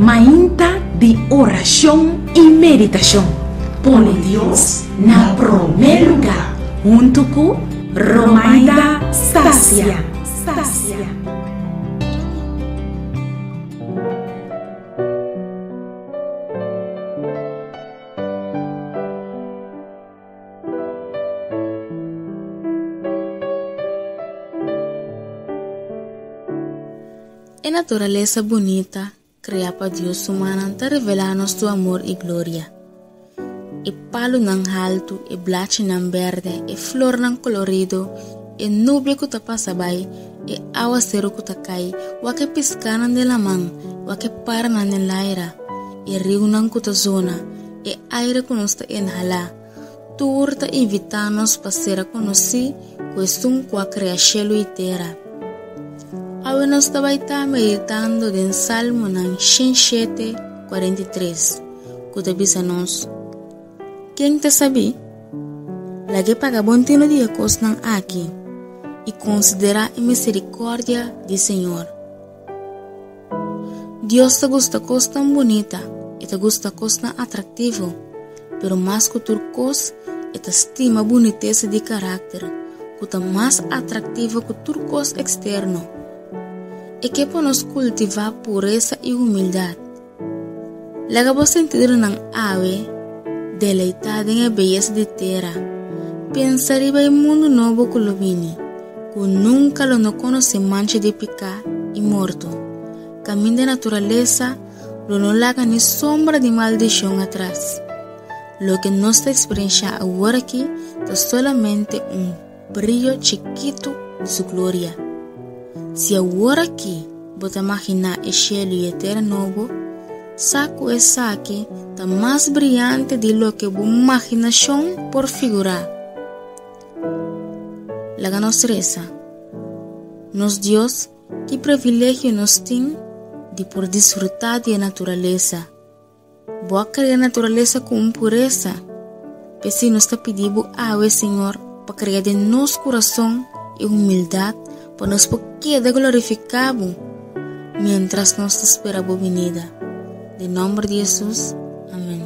Mainta di orashon i meditashon. Pone Dios na promé lugá huntu ku Romaida Stasia. E naturalesa bunita kreá pa Dios su mannan ta revelá nos su amor i gloria. E palunan haltu, e blachinan bèrdè, e flornan kolorido, e nubia ku ta pasa bai, e awaseru ku ta kai, wak e piskánan den laman, wak e paranan den laira, e riunan ku ta zona, e aire ku nos ta inhalá, tur ta invitá nos pa sera konosí ku esun ku a krea shelu i tera. Awe nos ta bai ta meditando den Salmonan 107, 43, ku ta bisa nos, Ken ta sabí? Lag'é paga bon tinu di e kosnan aki i konsiderá e miserikòrdia di Señor. Dios ta gusta kosnan bunita, e ta gusta kosnan atraktivo, pero mas ku tur kos e ta stima bunitesa di karakter, ku ta mas atraktivo ku tur kos eksterno. E ke pa nos kultivá puresa i humildat. Laga bo sentidonan awe deleitá den e beyesa di tera. Pensa riba e mundu nobo ku lo bini, ku nunka lo no konosé mancha di piká i morto, kaminda e naturalesa lo no laga ni sombra di maldishon atras. Loke nos ta eksperenshá aworakí ta solamente un brio chikitu di su gloria. Si aworakí bo ta maginá e shelu i e tera nobo, sa ku esaki ta mas briante di loke bo maginashon por figurá. Laga nos resa. Nos Dios, ki privilegio nos tin di por disfrutá di e naturalesa! Bo a krea naturalesa ku un puresa. P'esei nos ta pidi bo awe, Señor, pa krea den nos kurason e humildat pa nos por keda glorifiká bo miéntras nos ta spera bo binida. Den nòmber di Hesus, amèn.